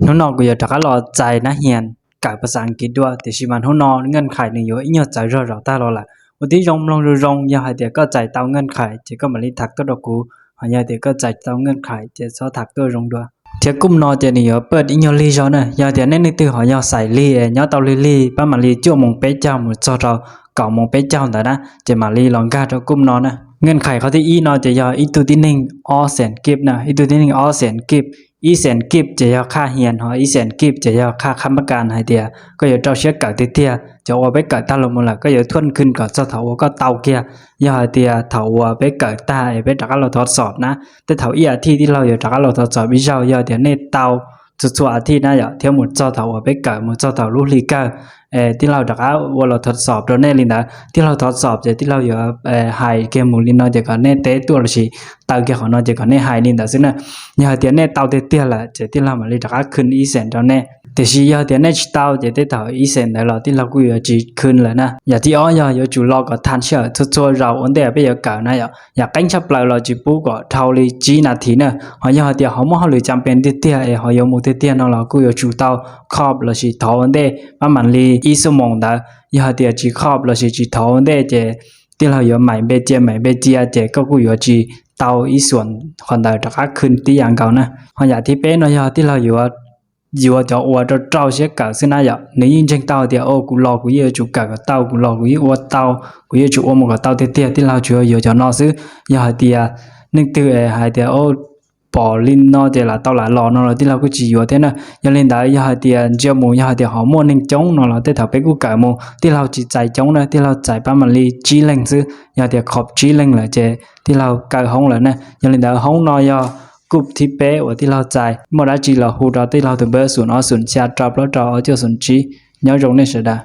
Hnub no kuv yuav rov qab los txais nab hias kawm pas xas Askiv dua, tiam sis mas hnub no nkees khais nws yuav ib nyuag txawv zog zom tag los lawm. Ua tib zoo mloog zoo zoo, yog hais tias koj txais tau nkees khais ces koj mam li tham tuaj rau kuv, ho yog tias koj txais tau nkees khais ces txhob tham tuaj zoo dua. Thiab kuj no ces nws yuav paj ib nyuag lig zog na, yog tias nej leej twg ho yog xais lig es nyob tau lig lig pab mam li cuaj moos peb caug mus txog rau kaum moos peb caug ntawd na, ces mam li los nkag rau kuj no na. Nkees khais qhov thib ib no ces yog ib tug tib neeg ob xees kib na, ib tug tib neeg ob xees kib. Ib xees kib ces yog qhab hias, ho ib xees kib ces yog qhab khab mab kas hais tias koj yuav rau siab kawm tiag tiag, cov uas peb kawm tag los mus lawm koj yuav thuaj khwj kom txog thaum uas koj tau kiag. Yog hais tias thaum uas peb kawm tag es peb rov qab los thov xob na, tej thaum ib as thiv tij laug yuav rov qab los thov xob ib zaug, yog tias nej tau txhua txhua as thiv na yom, thiab mus txog thaum uas peb kawm mus txog thaum lub hli kawg, tij laug rov qab ua los thov xob rau nej li ntawd. Tij laug thov xob ces tij laug yuav hais kiag mus li no ces kom nej teb tuaj lossis taw kiag qhov no ces kom nej hais li ntawd xwb na. Yog hais tias nej tau tiag tiag lawm ces tij laug mam li rov qab khwj ib xees rau nej. Tiam sis yog tias nej tsis tau ces tej thaum ib xees ntawd los tij laug kuj yuav tsis khwj lawm na. Yam thib ob yog yuav tsum los kom tag sij hawm txhua txhua zaus ua ntej peb yuav kawm na yom. Yam qeeb tshaj plaws los tsis pub kom dhau li tsib nas this na. Ho yog hais tias ho muaj hauj lwm cam pees tiag tiag es ho yuav mus tiag tiag no los kuj yuav tsum tau khoj lossis thov ua ntej pab mam li ib xuab moos ntawd. Yog hais tias tsis khoj lossis tsis thov ua ntej ces tij laug yuav maim npe cia maim npe cia ces koj kuj yuav tsis tau ib xuam qhov ntawd rov qab khwj tib yam nkaus na. Ho yam thib peb no yog tij laug yuav yuav cov uas rau rau siab kawm xwb na yom. Nws yeej ntseeg tau tias o kuv los kuv yeej yuav tsum kawm kom tau, kuv los kuv yeej ua tau, kuv yeej yuav tsum ua mus kom tau tiag tiag, tij laug tsuas yuav cov no xwb. Yog hais tias leej twg hais tias o pom li no ces lam tau lam los no los tij laug kuj tsis yuav thiab na. Yog li ntawd yog hais tias ntsia mus yog hais tias ho muaj neeg coob no los tej thaum peb kuj kawm mus, tij laug tsis txais coob na, tij laug txais pab mam li tsib leeg xwb. Yog tias khoj tsib leeg lawm ces tij laug kaw hoob lawm na. Yog li ntawd hoob no yog kuj thib peb uas tij laug txais, muaj dab tsi los hu rau tij laug tus npawb xoom ob xoom xya rau plaub rau ob cuaj xoom tsib. Nyob zoo nej sawv daws.